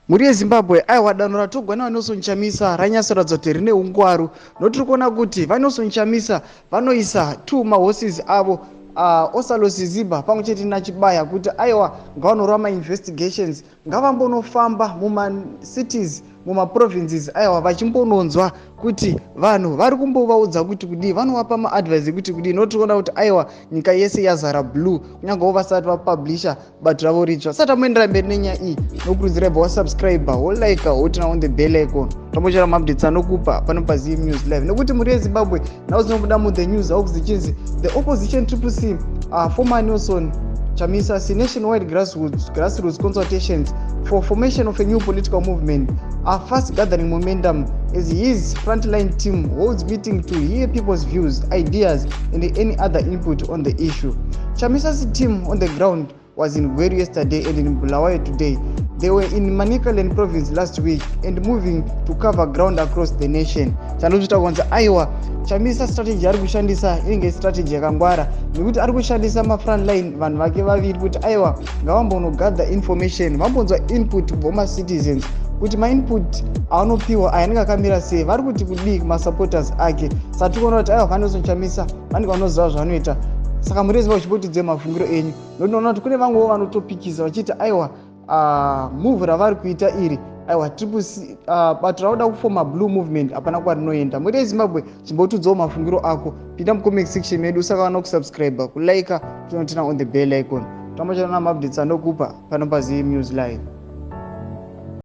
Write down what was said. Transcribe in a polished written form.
Mhuri yeZimbabwe, aiwa, danho ratogwa naVaNelson Chamisa ranyatsoratidza kuti rine ungwaru, nokuti tiri kuona kuti vaNelson Chamisa vanoisa two mahorses avo, Ostallos Siziba pamwe chete naChibaya, kuti aiwa, ngavanorwa mainvestigations, ngavambonofamba mumacities, mumaprovinces, aiwa, vachimbononzwa kuti vanhu vari kumbovaudza kuti kudii, vanovapa maadvice ekuti kudii, nokuti tikuona kuti aiwa, nyika yese yazara blue, kunyangewo vasati vapublisha bato ravo ritsva. Sati amoendera mberi nenyaya iyi, nokurudzira ibva wasubscribe, wolike, woturn on the bell icon, tambochera maupdates anokupa pano paZim News Live. Nekuti mhuri yeZimbabwe, nhau dzinobuda muthe news auku dzichinzi the opposition Triple C former Nelson Chamisa see nationwide grassroots consultations for formation of a new political movement are fast gathering momentum as his frontline team holds meeting to hear people's views, ideas and any other input on the issue. Chamisa's team on the ground was in Gweru yesterday and in Bulawayo today. They were in Manicaland province last week and moving to cover ground across the nation. Chandozvita kunzi aiwa, Chamisa strategy ari kushandisa inenge strategy yakangwara, nekuti ari kushandisa mafrontline vanhu vake vaviri kuti aiwa, ngavambonogather information, vambonzwa input kubva kumacitizens, kuti mainput avanopiwa aya anenge akamira sei, vari kuti kudii kumasupporters ake. Saka tiri kuona kuti aiwa, vaNelson Chamisa vanenge vanoziva zvavanoita. Saka muri Ziva uchimbotidzei mafungiro enyu, nokuti noona kuti kune vamwewo vanotopikisa vachiti aiwa, move ravari kuita iri, aiwa, Triple C bato rauda kufoma blue movement, hapana kwarinoenda. Muri yeZimbabwe, chimbotudzawo mafungiro ako, pinda mucomment section medu. Usakawana kusubscribe, kulike, kuturn on the bell icon, tambochana maupdates anokupa pano paZim News Live.